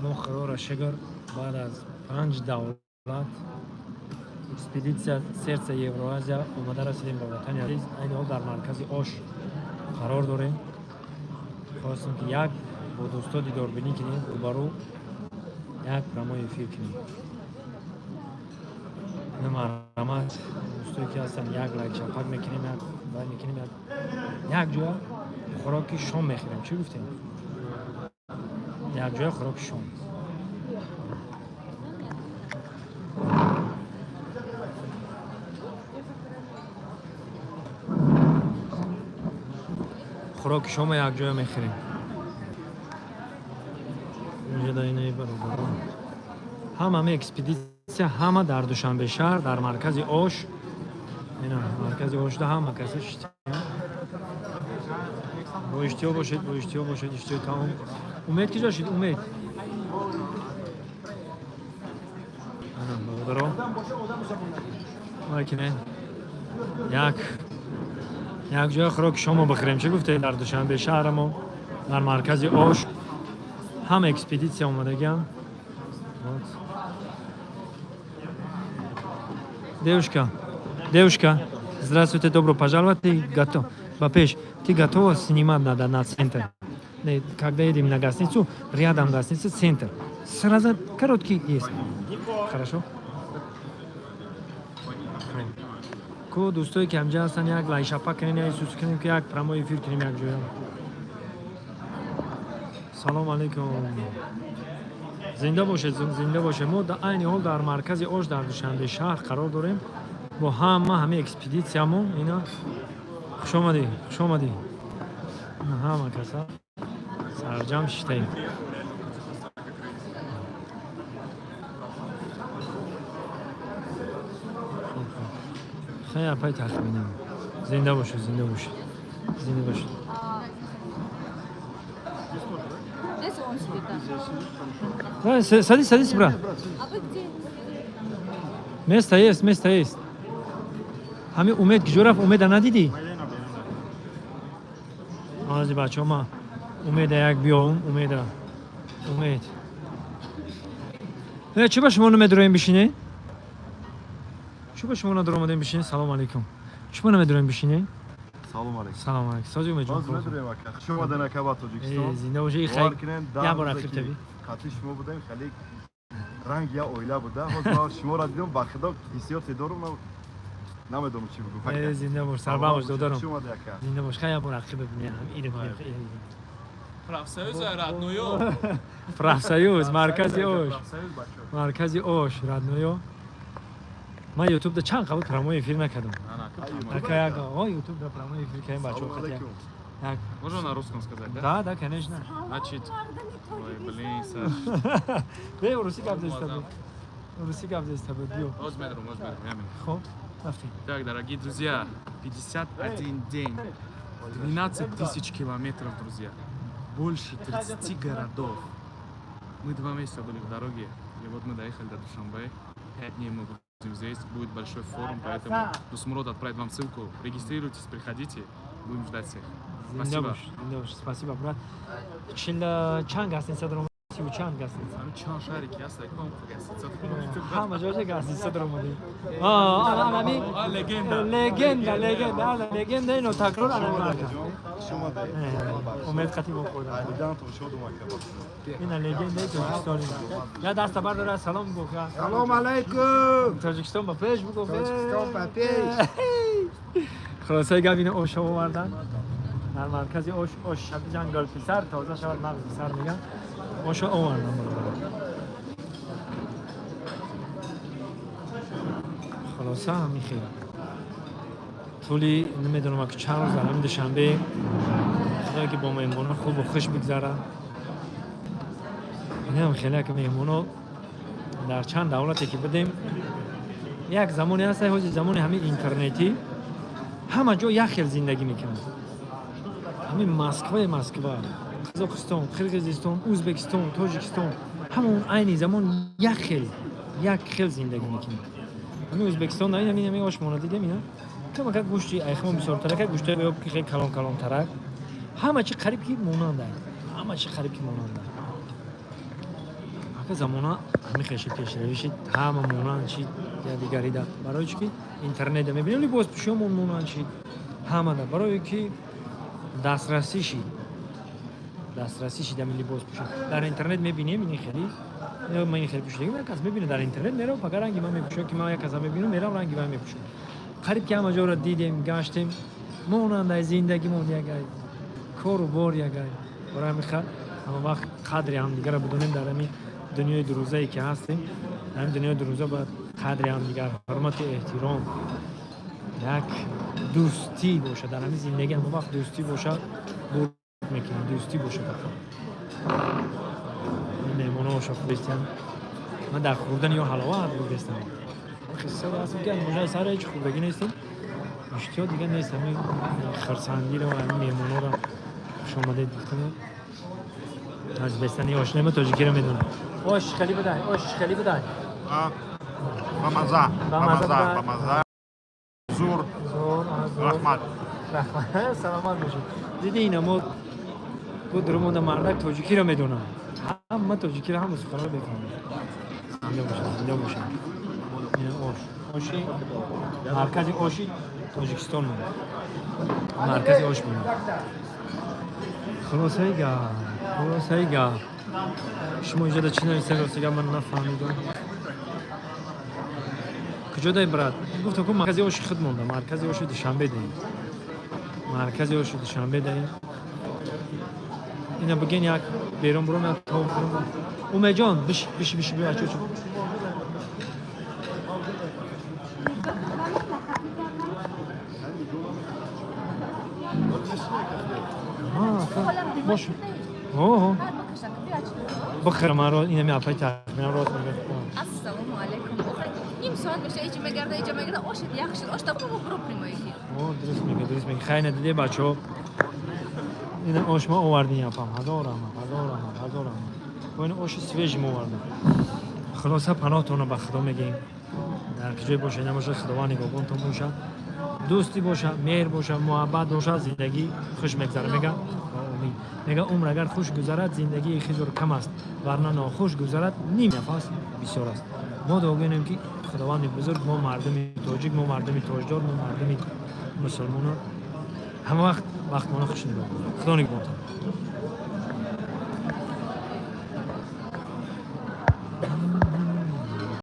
Мо, Худоро шукр, баъд аз панҷ давлат экспедитсия «Сердце Евроазия» омада расидем ба ватани азиз. Айни ҳол дар маркази Ош қарор дорем. Хостем, ки як бо дӯсто дидорбинӣ кунем, рӯбарӯ як прямой эфир кунем. Ина, марҳамат, дӯстое ки ҳастанд, як лайк чапак мекунем, як вай мекунем, як ҷоя хӯроки шом мехӯрем. Чӣ гуфтем? Як ҷоя хӯроки шом. Хӯроки шома якҷоя мехӯрем. Инҷа инаи бародарон, ҳама экспедитсия, ҳама дар Душанбе шаҳр, дар маркази Ош. Ина, маркази Ошда ҳама каса шитиян. Бо иштиҳо бошед, бо иштиҳо бошед, иштиҳои таом. Умед ки ҷо шид, Умед? Ана, бародарон, вайкине як ҷоя хӯроки шомо бихӯрем. Чӣ гуфтед? Дар Душанбе шаҳрамо, дар маркази Ош ҳама экспедитсия омадагиам. Вот. Девушка, девушка, здравствуйте, добро пожаловать. Ты готов? Бапеш, ты готова снимать надо на центр? Не, когда едем на гостиницу, рядом гостиница, центр. Сразу короткий есть. Хорошо? Ку дӯстое ки ҳамҷа ҳастанд, як лайшапа кунем, як сус кунем, ки як прямой эфир кунем як ҷоя. Салом алейкум, зинда бошед, зинда бошед. Мо айни ҳол дар маркази Ош, дар Душанбе шаҳр қарор дорем бо ҳама ҳамаи экспедитсиямон. Ина, хушомадӣ, хушомадӣ. Ина, ҳама каса сарҷам шиштаем. Хуб, хуб. Хеле апай тахминам. Зинда бошед, зинда бошед, зинда бошед. Здесь он сидит, да. Давай, садись, садись, брат. А вы где? Место есть, место есть. Ҳами Умед киҷо рафт? Умеда надидӣ? Ози, бачаҳо, ма Умеда як биём. Умеда, Умед. Э, чӣ ба шумо намедуроем бишине? Чӣ ба шумо надуромадем бишине? Салом алейкум. Чӣ ба намедуроем бишине? Салом алейкум. Салом алейкум. Сози, Умедҷон. Боз медурем, ака. Хуш омаден, ака, ба Тоҷикистон. Э, зинда бошед. Бовар кунед, Як 10 бор рӯзе ақиб ки таби. қатъи шумо будем, хеле ранг я оила буда. Ҳозир ман шуморо дидам, ба худо, ҳиссиёте дорум, ман намедонам чӣ бигӯм. Э, зинда бош, сарбаланд бош, додарам. Хуш омадед, ака. Зинда бош. Хай, як бор ақиб бибинем. Ида бибинем, ида бибинем. Профсоюза, родной. Профсоюз, маркази Ош. Профсоюз, бачо. Маркази Ош, родной. Ман ютубда чанд қабл прямой эфир накардам. Ака, як о ютубда прямой эфир кардем, бачаҳо. Салом Хати алейкум. як. Можно на русском сказать, да? Да, да, конечно. Значит, ой, блин, Саш. Бе, русӣ гап зеста буд. Русӣ гап зеста буд, биё. Возьми, возьми, я минуту. Хоб, рафтем. Так, дорогие друзья, 51 день, 12 тысяч километров, друзья, больше 30 городов. Мы 2 месяца были в дороге, и вот мы доехали до Душанбе. 5 дней мы будем здесь, будет большой форум, поэтому Дусмурод отправит вам ссылку. Регистрируйтесь, приходите, будем ждать всех. Зинда Спасибо. бош, зинда бош. Спасибо, брат. Чил чанд гостиница даромадӣ? Сиву чанд гостиница? Чанд шаҳре ки ҳаст, яком гостиница. Ҳама ҷоша гостиница даромадӣ. Анами Легенда. Легенда, легенда, ана легенда, ино такрор, ана ака. Хуш омадед. Умед қатӣ бохӯрдам. Диданатон шодум, ака, ба худо. Ина легендаи Тоҷикистони. Я даста бардора, салом гуфа. Салом алейкум! Тоҷикистон ба пеш бугуф. Тоҷикистон ба пеш! Хулосаи гап, ина ош овардан. Дар маркази Ош, ош ҷангал писар, тоза шавад мағзи сар меган. Ошо овардан, бародарон. Хулоса, ҳамин хел. Тӯли намедонам ки чанд рӯз дар ҳамин Душанбе, худое ки бо меҳмоно хубу хуш бигзарад. Инам хеле ки меҳмоно дар чанд давлате ки будем, як замоне ҳаст, ҳози замони ҳамин интернетӣ, ҳама ҷо як хел зиндагӣ мекунанд. Ҳамин Москваи Москва, Қазоқистон, Қирғизистон, Ӯзбекистон, Тоҷикистон, ҳама он айни замон як хел зиндагӣ мекунанд. Ҳамин Ӯзбекистон ин ҳамин ошмона дидем, ина камака гӯшти айхмо бисёртарака, гӯштаи ки хеле калон калонтарак, ҳама чи қариб ки монанда, ҳама чи қариб ки монанда. Замона ҳами хеши пешравиши, ҳама монанд шид якдигарида. Барои чӣ ки интернета мебинем, либоспӯшиёмон монанд шид ҳамада. Барое ки дастрасӣ шид, дастрасӣ шид ҳамин либос пӯшид. Дар интернет мебинем, ини хели ман ин хеле пӯшидагӣ, як кас мебинад дар интернет, мерав, пага ранги ман мепӯшад, ки ман як каса мебинам, мерав, ранги ман мепӯшад. Қариб ки ҳама ҷоро дидем, гаштем, монандай зиндагимон ягай, кору бор ягай. Барои ҳамин ҳама вақт қадри ҳамдигарро бидонем. Дар ҳамин дунёи дурӯзае ки ҳастем, дар ҳамин дунёи дурӯза бояд қадри ҳамдигар, ҳурмату эҳтиром, як дӯстӣ бошад. Дар ҳамин зиндагӣ ҳама вақт дӯстӣ бошад, бурд мекунем. Дӯстӣ бошад фақат. Меҳмоноша хӯрдестиям, ман дар хӯрдани ё ҳаловат бурдестам. Ҳастам ки можаи сар ҳеҷ хӯрдагӣ нестем, иштиҳо дига нест. Ҳамин хурсандиро, ҳамин меҳмонора хушомадед гуфтану аз бестани ошнаи тоҷикиро медонам. Ош хеле будай, ош хеле будай. Бамаза, Бамаза. бамаза, бамаза. Зур, Зор, зор. Раҳмат. Раҳмат, саломат бошед. Диди, ина мо бо дурумонда мардак тоҷикиро медонам, ҳама тоҷикиро, ҳама суханро мефаҳмам. Зинда бошад, зинда бошад. Ина ош, оши маркази оши Тоҷикистон мон, маркази ош мон. Хулосаи гап, хулосаи гап, шумо иҷода чӣ нависта? Ростига, ман нафаҳмидам. Куҷо дай, брат? Гуфтам ку, маркази оши худ монда, маркази оши Душанбе даем, маркази оши Душанбе даем. Ина биген, як берун буром, як тоб буром. Умеҷон, биш, биш, биш, бачо. Бош, о бихӯра. Ман инами апай тахминам рост мегӯяд. Ассалому алайкум. Ним соат меша, иҷа мегарда, иҷа мегарда, ошад ях шуд. Ош табо буро прямой эфир. О, дуруст мега, дуруст мега. Хайр, надиде, бачаҳо, ина ош ма овардин, апам. Ҳазор раҳмат, ҳазор раҳмат, ҳазор раҳмат. Бо ин оши свежий мо овардем. Хулоса, паноҳтонро ба Худо мегӯем. Дар куҷое бошед набошад, Худованд нигоҳбонтон бошад. Дӯстӣ боша, меҳр боша, муҳаббат боша, зиндагӣ хуш мегзара, мега. Омин. Мега, умр агар хуш гузарад, зиндагии хизур кам аст, варна нохуш гузарад, ним нафас бисёр аст. Мо дуогӯем, ки Худованди бузург мо мардуми тоҷик, мо мардуми тоҷдор, мо мардуми мусулмоно ҳама вақт вақтмона хуш нигоҳ кунад. Худо нигоҳбонтон.